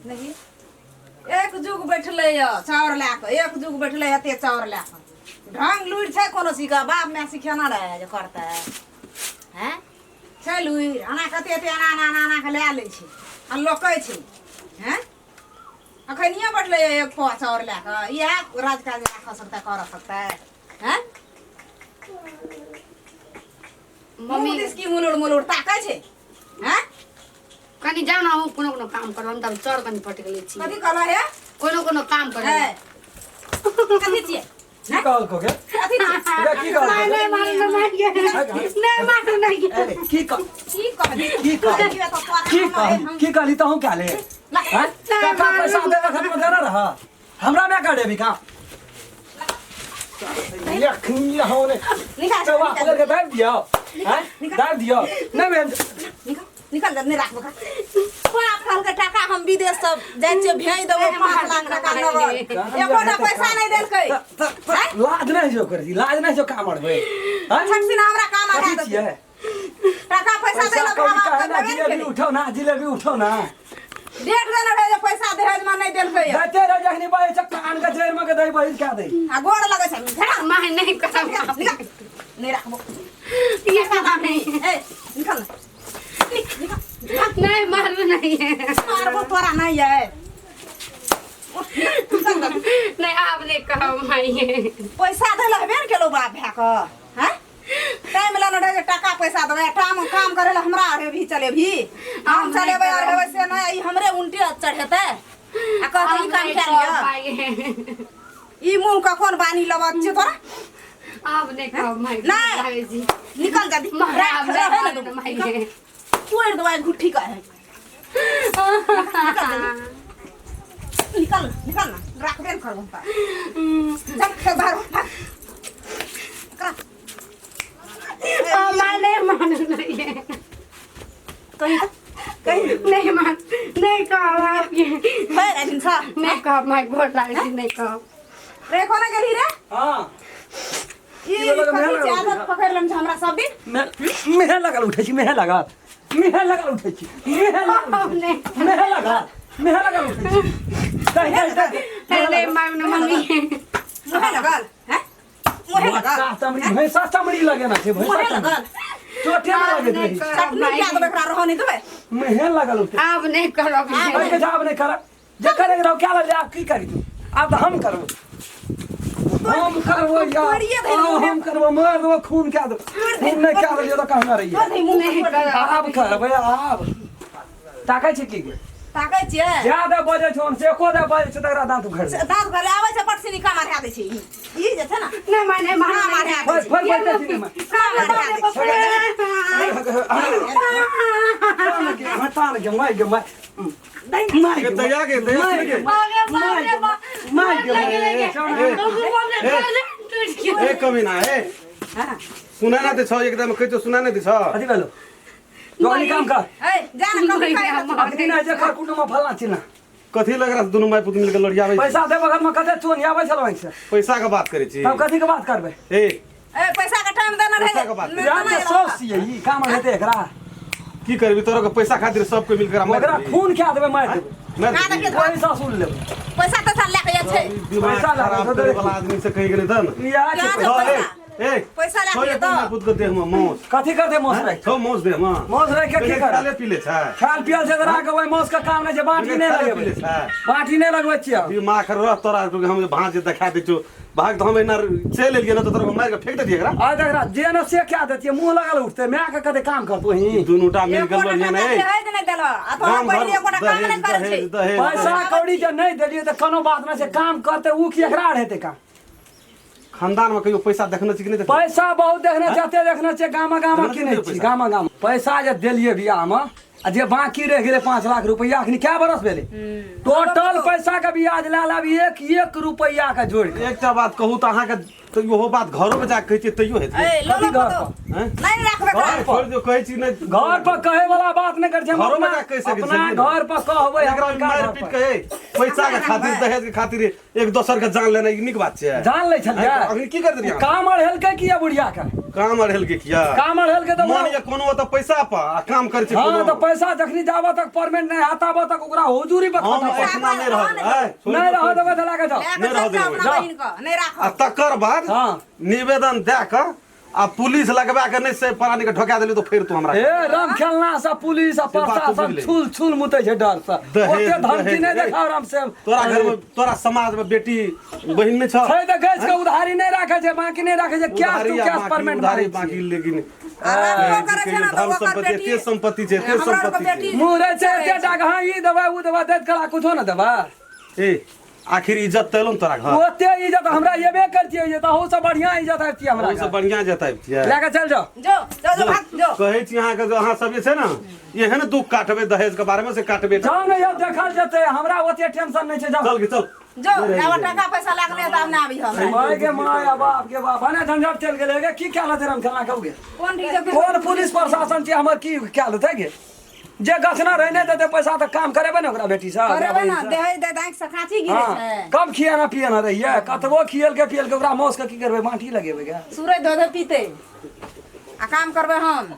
नहीं एक जुग बैठलै यऽ चाउर लए कऽ एक जुग बैठलै एते चाउर लए कऽ ढंग लुरि छै कोनो सीखऽ बाप माय सिखेना रहै जे करतै हैं छै लुरि एना कते एते एना एना एना एना कऽ लए लै छै आ लोकै छै हैं अखनिये बैठलै यऽ एक पौआ चाउर लए कऽ इएह राजकाज राखऽ सकतै करऽ सकतै हैं मम्मी मुँह दिस की मुलुर मुलुर ताकै छै हैं कनि जाउ ने अहूँ कोनो कोनो काम करब हम तऽ चर कनि पटक लै छी कथी कहलह हे कोनो कोनो काम करब है कथी छियै की कहलको गे कथी छियै रे की कहलको नहि गे? नहि मारू नहि मारिए नहि मारू नहि अरे की कह की कहली की कहली? की कहली की कहली की कहली तहूँ क्या ले हैं? टाका पैसा देवे खातिर में देना रहा हमरा में का देबी का यखनी होने निकाल चौवा पकड़ के दाब दियो हैं दाब दियो नहीं बहन निकाल निकाल नहीं राखबो का बाप कहलकै टाका हम विदेश सब जाइ छियै भेज देबो 5 लाख टाका नगद एकोटा पैसा नहि देलकै लाज नहीं जो कर दी लाज नहीं जो काम अड़बे हैं छठसिन हमरा काम आ कथी छियै टाका पैसा पैसा देलक कौड़ी बाप काहे ना के जिलेबी उठो ना जिलेबी उठो ना डेढ़ दिन रहे जे पैसा दहेज में नहीं देलकै दैते रह जखनी बहै छै कान के जड़ि में के दै बहिर क्या दै आ गोड़ लगै छै झड़ा माय नहीं करब निकाल नहीं राखबो ये नहीं ए निकाल ना निकाल नहीं मारू नहीं है मारबो तोरा नहीं है नहीं आप नहीं कहब माय पैसा देल हेबे ने केलौ बाप भाय के हैं टाइम ला रहे टाका पैसा देबै टाइम काम करे ला हमरा अरे भी चलेबही हम चलेबै और हेबै से नहीं ई हमरे उल्टे चढ़ेतै आ कहतै ई काम कए लिअ लिया ई मुँह के कोन बानी लबत छै तोरा आप नहीं कहब माय नहीं। जी निकल जल्दी माय राख आप रहे नहीं ने मारू तू माय तोड़ि देबै घुट्ठी के है निकल निकल ना राखबे ने करबो हम तोरा। चल खेत बाहर भाग। एकरा माय नहीं मारू नहीं है कहीं कहीं नहीं मान नहीं कहब आप ये है अहिन छ नहीं कहब माय गोर लागै छी नहीं कहब रे कोना गेली रे हां ई की बोलऽ, कथी मेहनत छै आदत पकड़ि लेने छै हमरा सब दिन मेहे लगल उठै छी मेहे लगल मेहे लगल उठै छी मेहे लगल अब नहीं मेहे लगल मेहे लगल उठै छी दही दही दही नहीं माय ने मम्मी मुहे लगल हैं मुहे लगल भैंसा चमड़ी भैंसा चमड़ी लगेना छै भैंसा मुहे चमड़ी लगल चोटे में लगैत रही चटनी क्या देबै एकरा रहऽ नहि देबै मेहे लगल उठै आब नहीं करब अरे के जाब नहीं करब जे करे के रहो क्या लग आब की करी तू आब तऽ हम करबो हम करबो यार तोड़िए धरि हाँ, हम करबो मार देबो खून क्या देबो खून नहीं क्या देलियो तऽ कहना रहिए तोड़ दही मुँह नहीं करब आब करबै आब ताकै छी की गे ताकै छियै ज्यादा बजै छौ से एको दे बजै छौ तकरा दाँत उखड़ि से दाँत घरे आबै छै पटसिनी काम अढ़ा दै छै ई ई जे छै ने नहीं माय नहीं मारू काम नहीं अढ़ा फर दै छै फर बजै छी ने माय। काम अढ़ा दै छै तान के हाँ, तान के माय के माय माय के के दया के दया माय के के अरे बाप रे बाप माय के लगे लगे ए कमीना ए हाँ। सुना ना दे छ एकदम कहै छौ सुना नहीं दे छ कथी भेलो तो अनी काम कर ए जा ना कम खाइ अखनी नहि छै खर कुटुम्ब फलना चिलना कथी लग रहा दुनू माय पुत मिलके लड़ियाबै छी? पैसा दे बगल में कते चोन आबै छल वहीं से पैसा के बात करै छी तब कथी के बात करबै ए ए पैसा के टाइम देना रहे पैसा के बात नहि जान नहि के सौ सियै ई काम हेतै एकरा की करबी तोरा के पैसा खातिर सब कोई मिलकर मार ओकरा देबी? खून क्या देबै मारि देबै मार ना देबी? देखिए पैसा सुन लेबै पैसा तैसा लए के जाइ छै दिमाग पैसा लागल खराब छौ करे देखी। वाला आदमी से कहीं गेलै तब ने इएह छै क्या पैसा। हँ, ए ए पैसा लए छौ के एक तऽ माय पुत के देह में मौस कथी करतै मौस राखि छौ मौस देह में मौस राखि के की खाले करब पीले छै खायल पियल छै तऽ राख ओहि मौस के काम नहि छै बाटी नहि खाले लगेबै पीले छै बाटी नहि लगबै छियै हम। दिमाग रह तोरा हम जे भाँज देखा दै छौ भाग तऽ हम एना चलि एलियै ना तऽ तोरा मारि के फेंक देतियै एकरा आइ देख रा जे ने से क्या देतियै मुँह लगल उठतै माय के कते काम करतौ ही दुनू टा मिल के एकोटा लड़ियै टाका ने ए दहेज नहि देलह आ तोरा गाम घर पहिले एकोटा काम नहि दहेज करै छै दहेज दहेज पैसा कौड़ी के नहि देलियै तऽ कोनो बात नहि छै काम करतै ओ की एकरा हेतै काम खानदान में कहियो पैसा देखने छी कि नहि देखने पैसा बहुत देखने छियै एते देखने छियै गामा गामा देखने किनै छियै छी पैसा? गामा गामा पैसा जे देलियै बियाहमे आ जे बाकी रहि गेलै 5 लाख रुपैआ अखनी कए बरस भेलै टोटल पैसा के ब्याज लए लेब एक एक रुपैआ के जोड़ि कऽ एकटा बात कहू तऽ अहाँके तऽ इहो बात घरो में जाके कहै छियै तैयो हेतै ए लो कथी लो घर तो पर? हैं? नहीं राखबे घर कर पर? छोड़ि दियौ कहै छी नहि घर पर कहे वाला बात नहि करै छै हम घरोमे अपना जाके कहि सकै अपना छियै ने। घर पर कहबै एकरा अपना मारि घर पीट पर। के हे पैसा के खातिर दहेज के खातिर एक दोसर के जान लेनाइ ई नीक बात छै जान लै छलियै अखनी की कर देलियै अहाँ? काम अढ़ेलकै किया बुढ़िया के काम अढ़ेल के किया काम अढ़ेल के तऽ मान या कोनो ओतऽ पैसा पा आ काम करै छै हाँ कोनो। तऽ पैसा जखनी जाबऽ तक परमेंट नहीं आता तक ओकरा हुजूरी पर हम खटऽ पड़तै। एहिठिना नहि रहब ऐ, छोड़ि नहीं दे, रहऽ देबै तऽ लए कऽ जाओ लए नहि कऽ रहऽ चलि जाउ देबै। अपना जा। बहिन के नहि आ राखब तकर बाद हाँ। निवेदन दए कऽ आ पुलिस लगवा के नहि से परानी के ढोका देली तो फेर तू हमरा ए राम खेलना से पुलिस आ से बात तू प्रशासन बुझले। छुल छुल मुतै छै डर से दहेज, ओते धमकी दहेज, नहि ए। देखाओ राम से तोरा घर में तोरा समाज में बेटी बहिन नहि छौ छै तऽ गैस के उधारी नहि राखै छै बाकी नहि राखै छै कैश उधारी टू आ कैश बाकी, परमेंट उधारी मारै बाकी छियै। लेकिन आ राखबो करै छै ने तऽ धन ओकर संपत्ति बेटी एते संपत्ति छै एते हमरा आरके संपत्ति छै बेटी मुँह रहै छै एते टा के, हाँ ई देबै ओ देबै दैत कला कुछो नहि देबै ए आखिर इज्जत तऽ एलौ ने तोरा घर ओते इज्जत हमरा एबे करतियै जे तहू से बढ़िया इज्जत आबितियै हमरा ओहू से बढ़िया जत आबितियै लए कऽ चल जाओ जो जो जो भाग जो कहै छी अहाँके जे अहाँ सब जे छै ने एहन दुख काटबै दहेज के बारे में से काटबै जाओ ने यौ देखल जेतै हमरा ओते टेंशन नहि छै जाओ चल के चल जो जाबऽ टाका पैसा लागले तऽ आब नहि आबी हमरा माय के माय आ बाप के बाप भने झंझट चलि गेलै गे की कए लेतै रामखेलना कहू गे कोन ठीक छै कोन पुलिस प्रशासन छै हमर की कए लेतै गे जे गछना रहि नहि देतै पैसा तऽ काम करेबै ने ओकरा बेटी से करेबै ने देहै दे आँखि से खाँची गिरै हाँ छै कम खियाना पियाना रहिए कतबो खियल के पियल के ओकरा मौस के की करबै माटी लगेबै गे सूरज धो धो पीते आ काम करबै हम